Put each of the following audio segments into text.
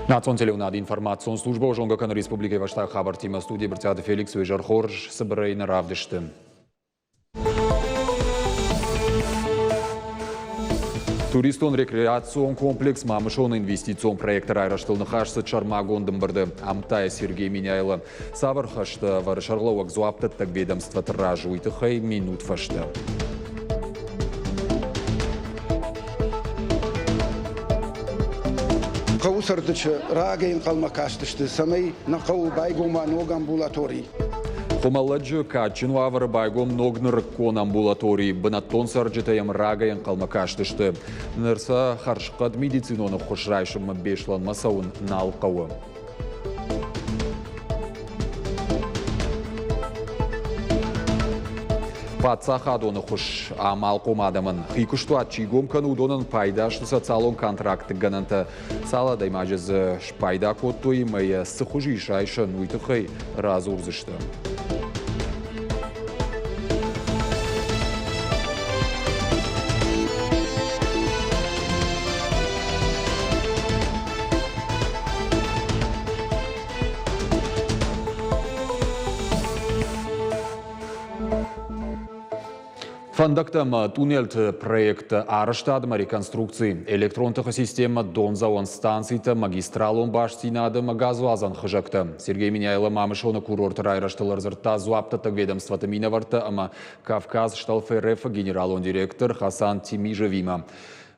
Национ телеуынады информацион службӕ зонгӕ кӕны республикӕйы фӕстаг хабӕрттимӕ. Студийы Брытъиаты Феликс уе зӕр хорз, цыбырӕй нӕ равдысты. Туристон-рекреацион комплекс Мамысон инвестицион проекты райрӕзтыл ныхас цыд сӕрмагонд ӕмбырды, амыдта Сергей Меняйло. Цавӕр хӕстӕ ӕвӕры сӕргълӕууӕг дзуапдӕттӕг ведомствоты раз, уый тыххӕй минут фӕстӕ. Хъӕуы цӕрджытӕ рагӕй ӕнхъӕлмӕ кастысты, цӕмӕй нӕ хъӕуы байгом уа ног амбулатори. Хуымӕллӕджы кадджын уавӕры байгом ног нырыккон амбулатори. Бынӕттон цӕрджытӕ йӕм рагӕй ӕнхъӕлмӕ кастысты. Ныр сӕ хӕрзхъӕд медицинон ӕххуыс райсынмӕ Беслӕнмӕ цӕуын нал хъӕуы. Паддзахадон ӕххуыс амалхъом адӕмӕн хи куыстуат чи гом кӕны, уыдонӕн пайда сты социалон контрактты гӕнӕнтӕ. Цал адӕймаджы дзы спайда кодтой ӕмӕ йӕ цы хуызы ис райсӕн, уый тыххӕй радзурдзысты. Фӕндӕгтӕ ӕмӕ тъунелты проекттӕ арӕзтадмӕ реконструкци, электрон тыхы системӕ, дондзӕуӕн станцитӕ, магистралон бастдзинад ӕмӕ газуадзӕн хызӕгтӕ. Сергей Меняйло Мамысоны курорты райрӕзтыл ӕрдзырдта дзуапдӕттӕг ведомствоты минӕвӕрттӕ ӕмӕ Кавказ РФ-ы генералон директор Хасан Тимижевимӕ.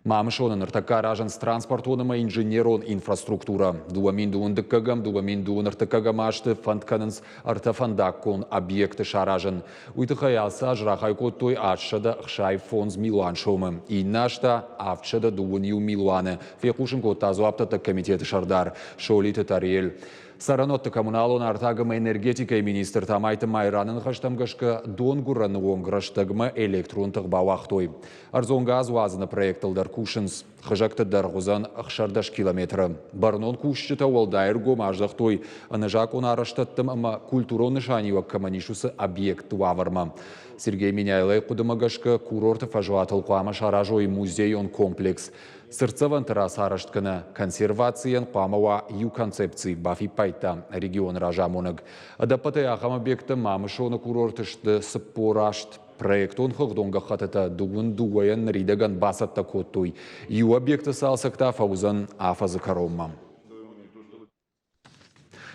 Мамысоны ныртӕккӕ аразынц транспортон ӕмӕ инженерон инфраструктурӕ. 2012-ӕм, 2023 азты фӕнд кӕнынц ӕртӕ фӕндаггон объекты саразын. Уый тыххӕй ацы аз рахай кодтой 865 милуан сомы, иннӕ аз та 721 милуаны, фехъусын кодта дзуапдӕттӕг комитеты сӕрдар Солиты Тариэль. Цӕрӕнуӕтты коммуналон артаг ӕмӕ энергетикӕйы министр Тамайты Майраны ныхӕстӕм гӕсгӕ донгуырӕны онг рӕстӕгмӕ электрон тых бауагътой. Ӕрдзон газ уадзыны проектыл дӕр кусынц. Хызӕгты дӕргъ уыдзӕн 16 километры. Бӕрнон кусджытӕ уӕлдай ӕргом аздӕхтой ӕнӕзакъон арӕзтӕдтӕм ӕмӕ культурон нысаниуӕг кӕмӕн ис, уыцы объектты уавӕрмӕ. Сергей Меняйлойы хъуыдымӕ гӕсгӕ, курорты фӕзуатыл хъуамӕ саразой музейон комплекс. Цыртдзӕвӕнты рацарӕзт кӕнӕ консервацийӕн хъуамӕ уа иу концепци, бафиппайдта регионы разамонӕг. Ӕдӕппӕтӕй ахӕм объекттӕ Мамысоны курорты сты 48. Проектон хыгъдон гӕххӕттытӕ дыууын дыууӕйӕн ныридӕгӕн бацӕттӕ кодтой. Иу объекты цалцӕг та фӕуыдзӕн афӕдзы кӕронмӕ.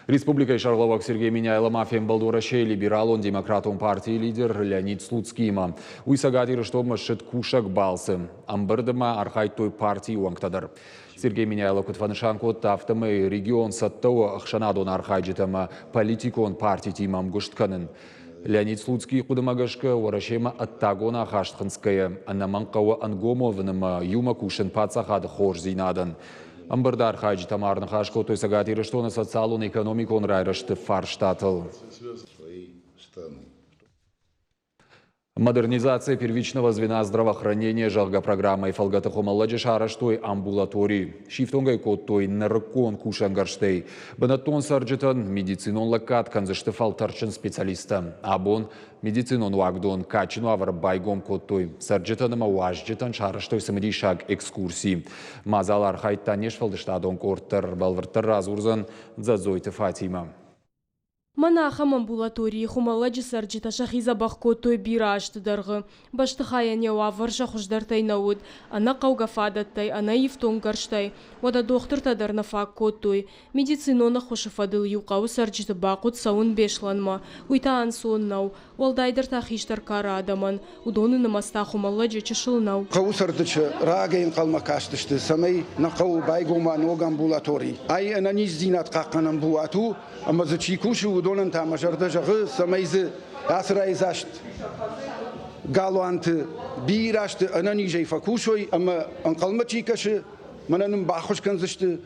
Республикӕйы сӕргълӕууӕг Сергей Меняйло ма фембӕлд Уӕрӕсейы либералон-демократон партийы лидер Леонид Слуцкиимӕ. Уый Цӕгат Ирыстонмӕ ссыд кусӕг балцы. Ӕмбырды ма архайдтой партийы уӕнгтӕ дӕр. Сергей Меняйло куыд фӕнысан кодта, афтӕмӕй регион цӕттӕ у ӕхсӕнадон архайджытӕ ӕмӕ политикон партитимӕ ӕмгуыст кӕнын. Леонид Слуцкийы хъуыдымӕ гӕсгӕ, Уӕрӕсемӕ ӕддагон ахаст хынцгӕйӕ, ӕнӕмӕнг хъӕуы ӕнгом уӕвын ӕмӕ иумӕ кусын паддзахады хорздзинадӕн. Ӕмбырды архайджытӕ ма ӕрныхас кодтой Цӕгат Ирыстоны социалон-экономикон райрӕзты фарстатыл. Модернизация первичного звена здравоохранения, зӕгъгӕ, программӕйы фӕлгӕты Хуымӕллӕджы сарӕзтой амбулатори. Сифтонг ӕй кодтой нырыккон кусӕнгӕрзтӕй. Бынӕттон цӕрджытӕн медицинон лӕггад кӕндзысты фӕлтӕрдджын специалисттӕ. Абон медицинон уагдон кадджын уавӕры байгом кодтой. Цӕрджытӕн ӕмӕ уазджытӕн сарӕзтой цымыдисаг экскурси. Мадзал архайдта не сфӕлдыстадон къорд дӕр, бӕлвырддӕр радзурдзӕн Дзӕдзойты Фатимӕ. Мӕнӕ ахӕм амбулаторийы Хуымӕллӕджы цӕрджытӕ сӕхи дзӕбӕх кодтой бирӕ азты дӕргъы. Бӕстыхайӕн йӕ уавӕр сӕ хуыздӕртӕй нӕ уыд, ӕнӕхъӕугӕ фадӕттӕй, ӕнӕифтонггӕрзтӕй. Уӕдӕ дохтыртӕ дӕр нӕ фаг кодтой. Медицинон ӕххуысы фӕдыл-иу хъӕуы цӕрджыты бахъуыд цӕуын Беслӕнмӕ. Уый та ӕнцон нӕу, уӕлдайдӕр та хистӕр кары адӕмӕн. Уыдоны нымӕц та Хуымӕллӕджы чысыл нӕу. Хъӕуы цӕрджытӕ рагӕй ӕнхъӕлмӕ кастысты, цӕмӕй нӕ хъӕуы байгом уа ног амбулатори. Ай ӕнӕниздзинад хъахъхъӕнӕн бынат у, ӕмӕ дзы чи кусы, уыдонӕн та мӕ зӕрдӕ зӕгъы, цӕмӕй дзы ацы райдзаст галуанты бирӕ азты ӕнӕнизӕй фӕкусой ӕмӕ ӕнхъӕлмӕ чи кӕсы, мӕнӕ нын баххуыс кӕндзысты,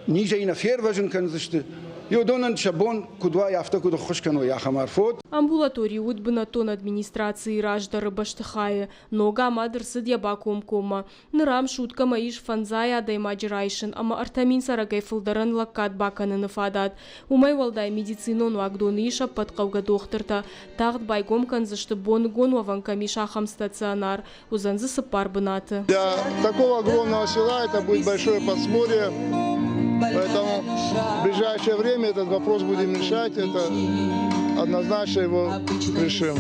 низӕй нӕ фервӕзын кӕндзысты. Уыдонӕн сӕ бон куыд уай, афтӕ куыд ӕххуыс кӕной, ахӕм арфод. Амбулатори уыд бынӕттон администрацийы раздӕры бӕстыхайы. Ног амад ӕрцыд йӕ бакомкоммӕ. Ныр ам суткӕмӕ ис фӕндзай адӕймаджы райсын ӕмӕ 3000 цӕрӕгӕй фылдӕрӕн лӕггад бакӕныны фадат. Уымӕй уӕлдай медицинон уагдоны ис ӕппӕт хъӕугӕ дохтыртӕ. Тагъд байгом кӕндзысты боныгон уӕвӕн кӕм ис, ахӕм стационар. Уыдзӕн дзы цыппар бынаты. Для такого огромного села это будет большое подспорье. Поэтому в ближайшее время этот вопрос будем решать, это однозначно его решим.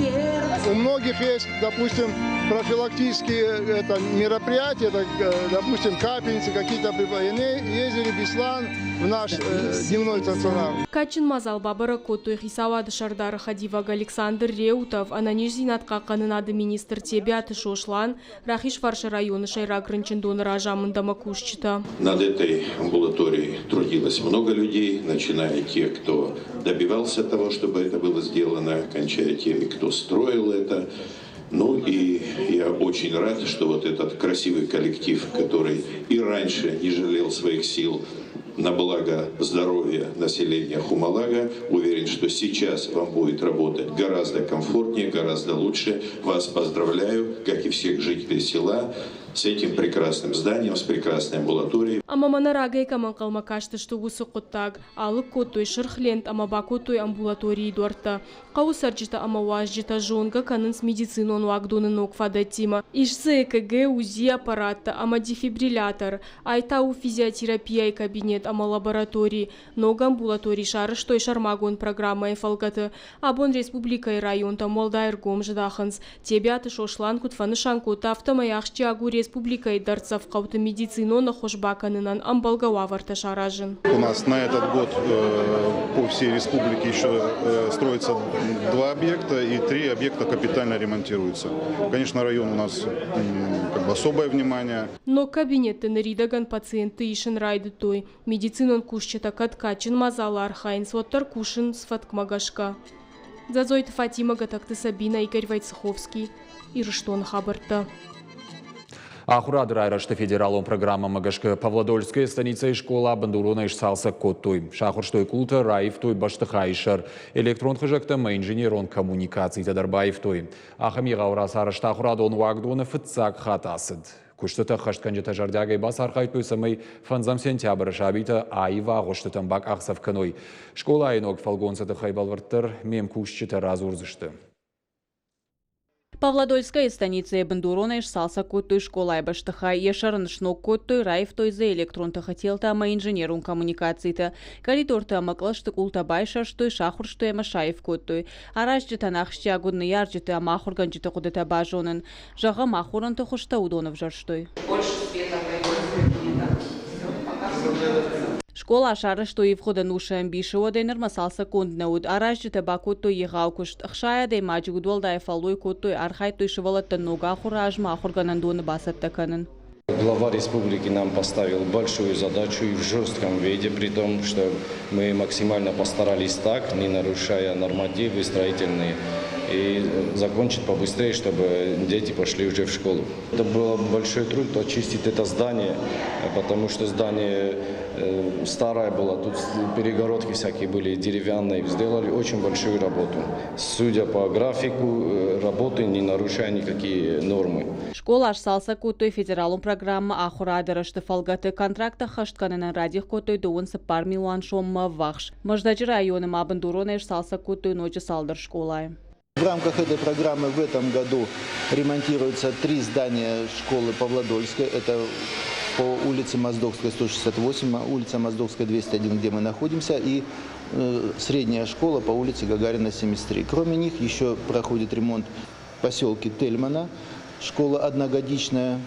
У многих есть, допустим, профилактические это, мероприятия, это, допустим, капельницы, какие-то они ездили в Беслан в наш дневной стационар. Кадджын мадзал бабӕрӕг кодтой Хицауады сӕрдары хӕдивӕг Александр Реутов, ӕнӕниздзинад хъахъхъӕнынады министр Тебиаты Сослан, Рахизфарсы районы сӕйраг рынчындоны разамынд ӕмӕ кусджытӕ. Над этой амбулаторией трудилось много людей, начиная от тех, кто добивался того, чтобы это было сделано, кончая теми, кто строил это. Ну и я очень рад, что вот этот красивый коллектив, который и раньше не жалел своих сил на благо здоровья населения Хумалага, уверен, что сейчас вам будет работать гораздо комфортнее, гораздо лучше. Вас поздравляю, как и всех жителей села, с этим прекрасным зданием, с прекрасной амбулаторией. Ӕмӕ мӕнӕ рагӕй кӕм ӕнхъӕлмӕ кастысты, уыцы хъуыддаг. Алыг кодтой сырх лент ӕмӕ бакодтой амбулаторийы дуӕрттӕ. Хъӕуы цӕрджытӕ ӕмӕ уазджытӕ зонгӕ кӕнынц медицинон уагдоны ног фадӕттимӕ. Ис дзы ЭКГ, УЗИ аппараттӕ ӕмӕ дефибриллятор. Ай та у физиотерапияйы кабинет ӕмӕ лаборатори. Ног амбулатори сарӕзтой сӕрмагонд программӕйы фӕлгӕты. Абон республикӕйы районтӕм уӕлдай ӕргом здахынц. Тебиаты Сослан куыд фӕнысан кодта, афтӕмӕй ахсджиаг у республикӕйы дӕрддзӕф хъӕуты медицинон ӕххуыс бакӕнынӕн ӕмбӕлгӕ уавӕртӕ саразын. У нас на этот год по всей республике еще строится два объекта и три объекта капитально ремонтируются. Конечно, район у нас как бы особое внимание. Ног кабинетты ныридӕгӕн пациентты исын райдыдтой. Медицинон кусджытӕ кӕд кадджын мадзалы архайынц, уӕддӕр кусынц фӕткмӕ гӕсгӕ. Дзӕдзойты Фатимӕ, Гӕтӕгты Сабинӕ, Игорь Войцеховский. Ирыстоны хабӕрттӕ. Ахуырады райрӕзты федералон программӕмӕ гӕсгӕ Павлодольская станицӕйы скъола бындуронӕй сцалцӕг кодтой. Сахуырстой къултӕ, раивтой бӕстыхайы сӕр, электрон хызӕгтӕ ӕмӕ инженерон коммуникацитӕ дӕр баивтой. Ахӕм егъау рацарӕзт ахуырадон уагдоны фыццаг хатт ацыд. Куыстытӕ ӕххӕстгӕнджытӕ зӕрдиагӕй бацархайдтой, цӕмӕй фӕндзӕм сентябры сабитӕ аив агъуыстытӕм бакъахдзӕф кӕной. Скъолайы ног фӕлгонцы тыххӕй бӕлвырддӕр ме мкусджытӕ радзурдзысты. Павлодольская станицӕйы бындуронӕй сцалцӕг кодтой скъолайы бӕстыхай, йӕ сӕр ын сног кодтой, раивтой дзы электрон тыхы телтӕ ӕмӕ инженерон коммуникацитӕ, коридортӕ ӕмӕ кълӕсты къултӕ байсӕрстой, сахуырстой ӕмӕ саив кодтой. Аразджытӕн ахсджиаг уыд ныййарджыты ӕмӕ ахуыргӕнджыты хъуыдытӕ базонын. Зӕгъӕм, ахорӕнты хуызтӕ уыдон ӕвзӕрстой. Больше света Скъола сарӕзтой ивгъуыд ӕнусы ӕмбисы, уӕдӕй нырмӕ цалцӕггонд нӕ уыд. Аразджытӕ бакодтой егъау куыст. 60 адӕймаджы удуӕлдай фӕллой кодтой, архайдтой сывӕллӕттӕн ног ахуыры азмӕ ахуыргӕнӕндоны бацӕттӕ кӕнын. Глава республики нам поставил большую задачу и в жестком виде, при том, что мы максимально постарались так, не нарушая нормативы строительные, и закончить побыстрее, чтобы дети пошли уже в школу. Это был большой труд очистить это здание, потому что здание старое было, тут перегородки всякие были деревянные, сделали очень большую работу. Судя по графику работы, не нарушая никакие нормы. Скъола сцалцӕг кодтой федералон программӕ Ахуырады рӕзты фӕлгӕты. Контракт ӕххӕст кӕнынӕн радих кодтой 24 милуан соммӕ ӕввахс. Мӕздӕджы районы ма бындуронӕй сцалцӕг кодтой ноджы цалдӕр скъолайы. В рамках этой программы в этом году ремонтируются три здания школы Павлодольской. Это по улице Моздокской 168, улица Моздокская 201, где мы находимся, и средняя школа по улице Гагарина 73. Кроме них еще проходит ремонт в поселке Тельмана, школа одногодичная,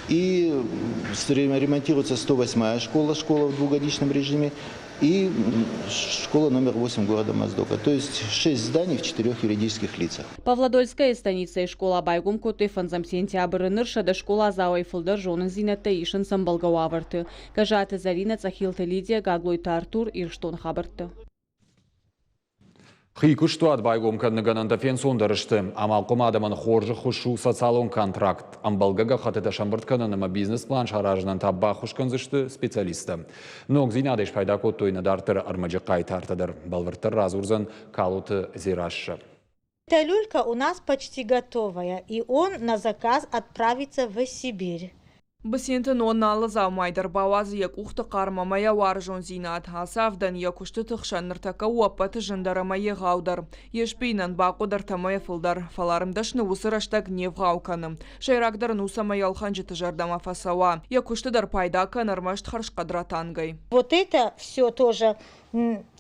и ремонтируется 108-я школа, школа в двухгодичном режиме, и школа номер 8 города Моздока. То есть шесть зданий в четырех юридических лицах. Павлодольская станицӕйы скъола байгом кодтой фӕндзӕм сентябры. Ныр 100 скъоладзауӕй фылдӕр зонындзинӕдтӕ исынц ӕмбӕлгӕ уавӕрты. Гӕзаты Зӕринӕ, Цъӕхилты Лидия, Гаглойты Артур, Ирыстоны хабӕрттӕ. Хи куыстуат байгом кӕныны гӕнӕнтӕ фенцондӕр сты. Амалхъом адӕмӕн хорз ӕххуыс у социалон контракт. Ӕмбӕлгӕ гӕххӕттытӕ сӕмбырд кӕнын ӕмӕ бизнес-план саразынӕн та баххуыс кӕндзысты специалисттӕ. Ногдзинадӕй спайда кодтой нӕ дарддӕры ӕрмӕджы хъайтартӕ дӕр. Бӕлвырддӕр радзурдзӕн Калоты Дзерассӕ. Эта люлька у нас почти готовая, и он на заказ отправится в Сибирь. Быценты Нонна алы дзаумайы дӕр бауадзы йӕ къухты хъарм ӕмӕ йӕ уарзондзинад. Ацы авдӕн йӕ куыстыты хсӕн ныртӕккӕ у ӕппӕты зындӕр ӕмӕ егъаудӕр. Йе сбийынӕн бахъуыд ӕртӕмӕйӕ фылдӕр, фӕлӕ ӕрмдӕсны уыцы рӕстӕг не вгъау кӕны. Сӕйрагдӕр ын у, цӕмӕй ӕлхӕнджыты зӕрдӕмӕ фӕцӕуа. Йӕ куысты дӕр пайда кӕны ӕрмӕст хӕрзхъӕд ротангӕй. Вот это все тоже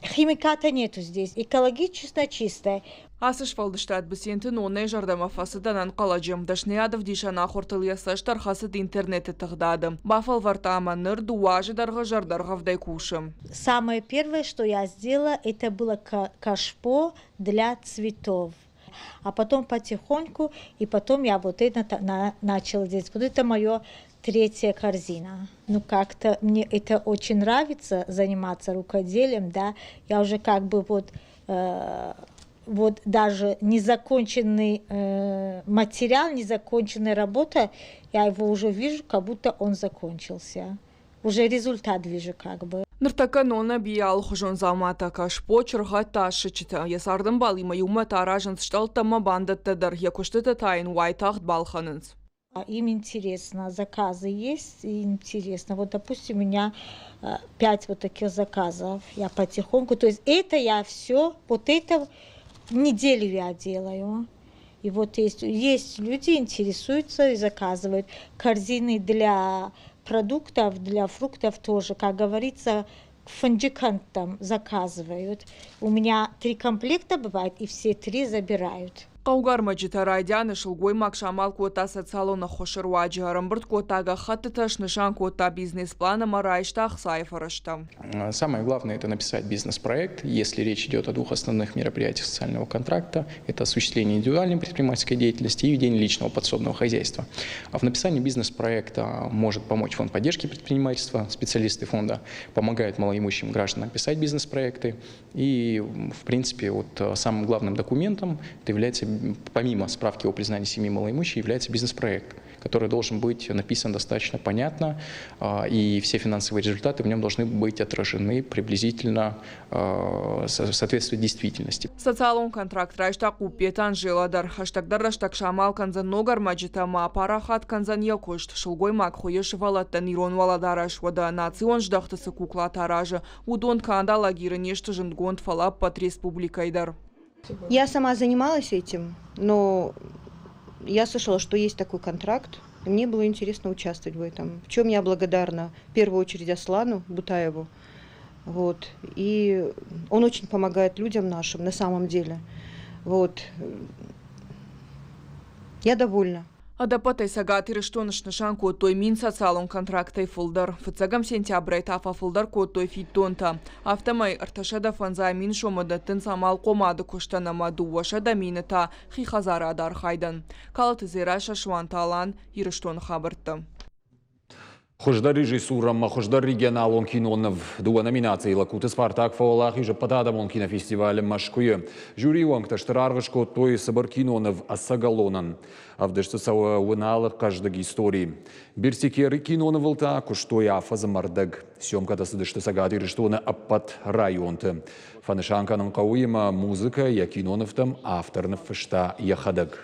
химиката нету здесь, экологически чистое. Ацы сфӕлдыстад Быценты Ноннӕйы зӕрдӕмӕ фӕцыд ӕнӕнхъӕлӕджы. Дӕсныйад ӕвдисӕн ахуыртыл йӕ цӕст ӕрхӕцыд интернеты тыгъдады. Бафӕлвӕрдта ӕмӕ ныр дыууӕ азы дӕргъы зӕрдӕргъӕвдӕй кусы. Самое первое, что я сделала, это было кашпо для цветов. А потом потихоньку, и потом я вот это начала делать. Вот это мое третья корзина. Ну, как-то мне это очень нравится, заниматься рукоделием, да. Я уже как бы вот, вот даже незаконченный материал, незаконченная работа, я его уже вижу, как будто он закончился. Уже результат вижу как бы. Ныртӕккӕ Нонна бийы алыхуызон дзауматӕ, кашпо, чыргъӕдтӕ, асыччытӕ. Йӕ цардӕмбалимӕ иумӕ та аразынц стъӕлттӕ ӕмӕ бандӕттӕ дӕр, йӕ куыстытӕ та йын уайтагъд балхӕнынц. Им интересно, заказы есть, интересно. Вот, допустим, у меня пять вот таких заказов. Я потихоньку, то есть это я все, вот это неделю я делаю. И вот есть люди, интересуются и заказывают. Корзины для продуктов, для фруктов тоже, как говорится, фынджы кӕндтӕм заказывают. У меня три комплекта бывает, и все три забирают. Хъӕугӕ ӕрмӕджытӕ райдианы сылгоймаг самал кодта социалон ӕххуысы руаджы, ӕрӕмбырд кодта гӕххӕттытӕ, снысан кодта бизнес-план ӕмӕ райста ӕхцайы фӕрӕзтӕ. Самое главное – это написать бизнес-проект. Если речь идет о двух основных мероприятиях социального контракта, это осуществление индивидуальной предпринимательской деятельности и ведение личного подсобного хозяйства. А в написании бизнес-проекта может помочь Фонд поддержки предпринимательства. Специалисты фонда помогают малоимущим гражданам писать бизнес-проекты. И, в принципе, вот самым главным документом это является, помимо справки о признании семьи малоимущей, является бизнес-проект, который должен быть написан достаточно понятно, и все финансовые результаты в нем должны быть отражены приблизительно в соответствии действительности. Социалон контракт райста Хъуппеты Анжела дӕр. Хӕстӕгдӕр рӕстӕг самал кӕндзӕн ног ӕрмӕджытӕ ӕмӕ апарахат кӕндзӕн йӕ куыст. Сылгоймаг хуыйы сывӕллӕттӕн ирон уӕлӕдарӕс, уӕдӕ национ здӕхты цы куклатӕ аразы, уыдон канд Алагиры не сты зындгонд, фӕлӕ ӕппӕт республикӕйы дӕр. Я сама занималась этим, но я слышала, что есть такой контракт, и мне было интересно участвовать в этом. В чем я благодарна в первую очередь Аслану Бутаеву. Вот. И он очень помогает людям нашим на самом деле. Вот. Я довольна. Ӕдӕппӕтӕй Цӕгат Ирыстоны снысан кодтой 1000 социалон контрактӕй фылдӕр. Фыццӕгӕм сентябрӕй та фӕфылдӕр кодтой фиддонтӕ. Афтӕмӕй 350 000 сомы дӕттынц амалхъомады куыстӕн ӕмӕ 200 000 та хи хӕдзарады архайдӕн. Калоты Дзерассӕ, Суанты Алан, Ирыстоны хабӕрттӕ. Хуыздӕр режиссура ӕмӕ хуыздӕр регионалон киноныв дыууӕ номинацийы Лагкуты Спартак фӕуӕлахиз ӕппӕтадӕмон кинофестивалы Мӕскуыйы. Жюрийы уӕнгтӕ стыр аргъ скодтой цыбыр киноныв «Ӕцӕгӕлонӕн». Ӕвдыст цӕуы Уыналы хъӕздыг истори. Берсеркеры кинонывыл та куыстой афӕдзы ӕрдӕг. Съемкӕтӕ цыдысты Цӕгат Ирыстоны ӕппӕт районты. Фӕнысан кӕнын хъӕуы, ӕмӕ музыкӕ йӕ кинонывтӕм автор ныффыста йӕхӕдӕг.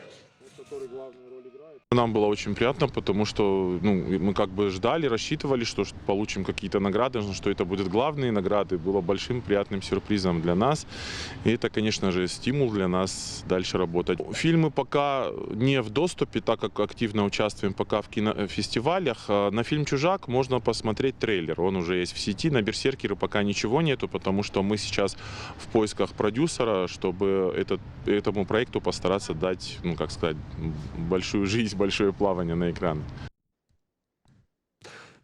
Нам было очень приятно, потому что, ну, мы как бы ждали, рассчитывали, что получим какие-то награды, что это будут главные награды. Было большим приятным сюрпризом для нас. И это, конечно же, стимул для нас дальше работать. Фильмы пока не в доступе, так как активно участвуем пока в кинофестивалях. На фильм «Чужак» можно посмотреть трейлер. Он уже есть в сети. На «Берсеркере» пока ничего нету, потому что мы сейчас в поисках продюсера, чтобы этому проекту постараться дать, ну, как сказать, большую жизнь, большое плавание на экран.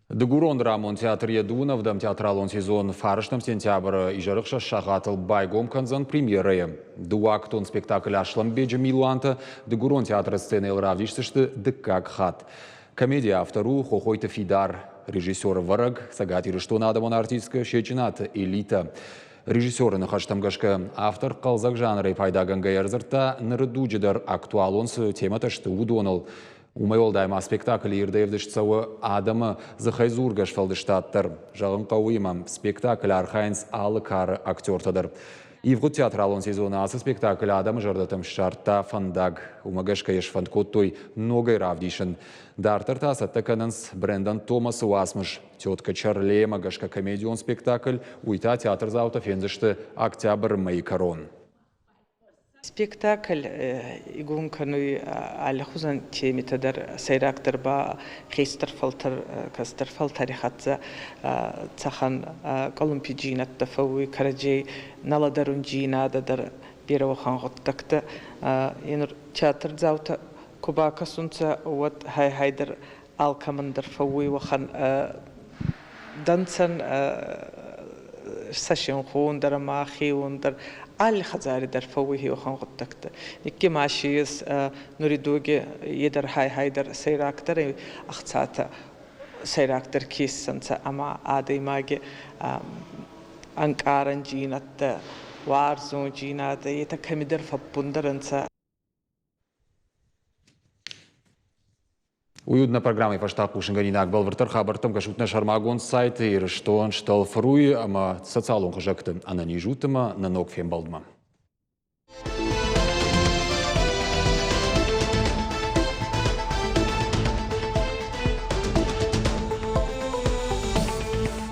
Дыгурон драмон театр йӕ дыууын театралон сезон 9 сентябры изӕры 6 сахатыл байгом кӕндзӕн премьерӕйы. Дыууӕактон спектакль «Аслӕмбеджы милуантӕ» Дыгурон театры сценӕйыл равдисдзысты дыккаг хатт. Комедийы автор у Хохойты Фидар, режиссер-ӕвӕрӕг Цӕгат Ирыстоны адӕмон артисткӕ Сечъынаты Элита. Режиссеры ныхӕстӕм гӕсгӕ, автор хъӕлдзӕг жанрӕй пайдагӕнгӕйӕ ӕрдзырдта ныры дуджы дӕр актуалон цы темӕтӕ сты, уыдоныл. Уымӕй уӕлдай ма спектаклы ирдӕй ӕвдыст цӕуы адӕмы дзыхӕй дзургӕ сфӕлдыстад дӕр. Зӕгъын хъӕуы, ӕмӕ спектаклы архайынц алы кары актертӕ дӕр. Ивгъуыд театралон сезоны ацы спектакль адӕмы зӕрдӕтӕм ссардта фӕндаг. Уымӕ гӕсгӕ йӕ сфӕнд кодтой ногӕй равдисын. Дарддӕр та цӕттӕ кӕнынц Брэндон Томасы уацмыс «Тетка Чарле»-мӕ гӕсгӕ комедион спектакль. Уый та театрдзаутӕ фендзысты октябры мӕйы кӕрон. Спектакль игон кӕнуй аллихузӕн темитӕ дӕр, сӕйрагдӕр ба хестӕр фӕлтӕр, кӕстӕр фӕлтӕри хӕццӕ цӕхӕн къулумпиджийнӕдтӕ фӕууй, кӕрӕдзей нӕлӕдӕрундзийнадӕ дӕр берӕ уӕхӕн гъуддӕгтӕ. Е нур театрдзаутӕ ку бакӕсунцӕ, уӕд гьай-гьайдӕр алкӕмӕн дӕр фӕууй уӕхӕн дӕнцӕн сӕ синхон дӕр ӕма хеуон дӕр алли хӕдзари дӕр фӕууй уӕхӕн гъуддӕгтӕ. Никки ма си ес нури доги е дӕр гьай-гьай дӕр сӕйрагдӕр ӕхцатӕ сӕйрагдӕр ке иссӕнцӕ ӕма адӕймаги ӕнкъарӕндзийнӕдтӕ, уарзондзийнадӕ етӕ кӕмидӕр фӕббундӕр ӕнцӕ. Уый уыд нӕ программӕйы фӕстаг хъусынгӕнинаг. Бӕлвырддӕр хабӕрттӕм кӕсут нӕ сӕрмагонд сайты Ирыстон, Стъалфруйы ӕмӕ социалон хызӕгты. Ӕнӕниз ут ӕмӕ нӕ ног фембӕлдмӕ.